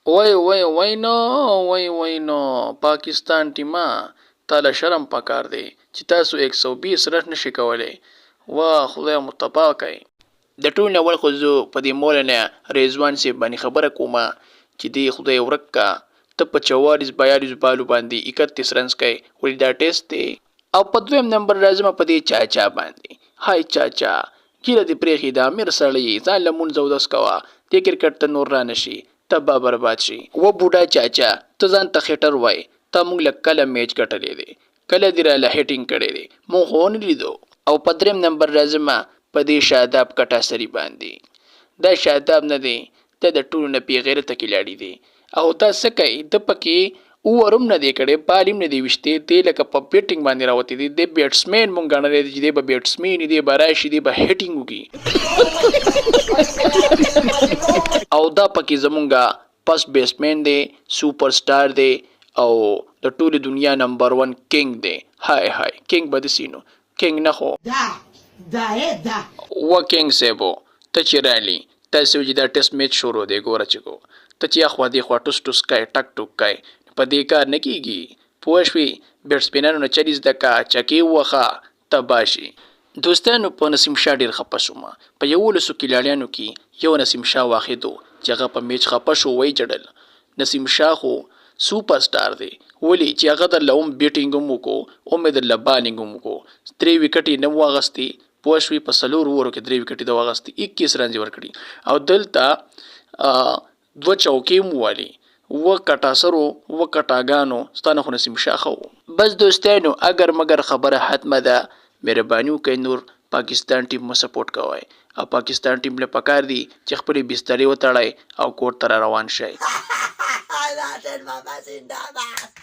وای وای وای نو وای وای نو پاکستان ټیمه تاله شرم پکار دی چی تاسو ایک سو بیس رش نشی کولی واه خدای مو تباه کړی. د ټولو نه اول خو زه په دې مولنه رضوان صیب باندې خبره کومه چې دې خدای ورک کا ته په چوالیس بیالیس بالو باندې 31 رنز کئ ولې دا ټیسټ دی او په دویم نمبر راځمه په دې چاچا باندې های چاچا ږیره دې پرېښې ده امیر سړی یې ځان له مونځ اودس کوه دې کرکټ ته نور رانه شي تباه برباد شي. وه بوډا چاچا ته ځان ته خیټر وای تا مونږ له کله میچ ګټلی دی کله دې راله هیټینګ کړی دی مونږ خو ونه لیدو. او په دریم نمبر راځمه په دې شاداب کټاسري باندې دا شاداب نه دی دا د ټولو نه بې غیرته کلاړي دی او دا څه کوي ده پکې اوور هم نه دی کړی بال هم نه دی ویشتی دی لکه په بیټینګ باندې راوتی دی دی بیټسمین مونږ ګڼلی دی چې دی به بیټسمین وي دی به راشي دی به هیټینګ وکړي او دا پکې زمونږ پس بیسمین دی سوپر سټار دی او د ټولې دنیا نمبر ون کینګ دی های های کینګ به دسی نو کینګ نه خو دا دا ېې دا. وه کینګ صیب ته چې رالی تاسې وی چې دا ټیسټ میچ شروع دی ګوره چې کو ته چې اخوا دیخوا ټوس ټوس کای ټک ټوک کای نو په دې کار نه کیږي پوه شوې بیټسمینانو نه چلی زده که چکې ووخه تباه شي. دوستانو په نسیم شاه ډیر خپه شوم په یوولسو کلاړیانو کی یو نسیم شاه واحد و چې هغه په میچ خپه شو ویی ژړل نسیم شاه خو سوپر سټار دی ولی چې هغه درله هم بیټینګ هم وکړو هم یې درله بالینګ هم وکړو درې ویکټې یې نه واغستې پوه شوې په څلور اوورو کې درې ویکټې ده واغستې 21 رنز یې ورکړي او دلته دوه چوکې هم ووالي وه کټاسرو وه کټاګانو ستا نه خو نسیم شاه ښه وو. بس دوستانو اګر مګر خبره ختمه ده مهرباني وکړئ نور پاکستان ټیم مه سپورټ کوئ او پاکستان ټیم له پکار دي چې خپلې بسترې وتړئ او کور ته را روان شئ. دا ټین بابا زنده باد.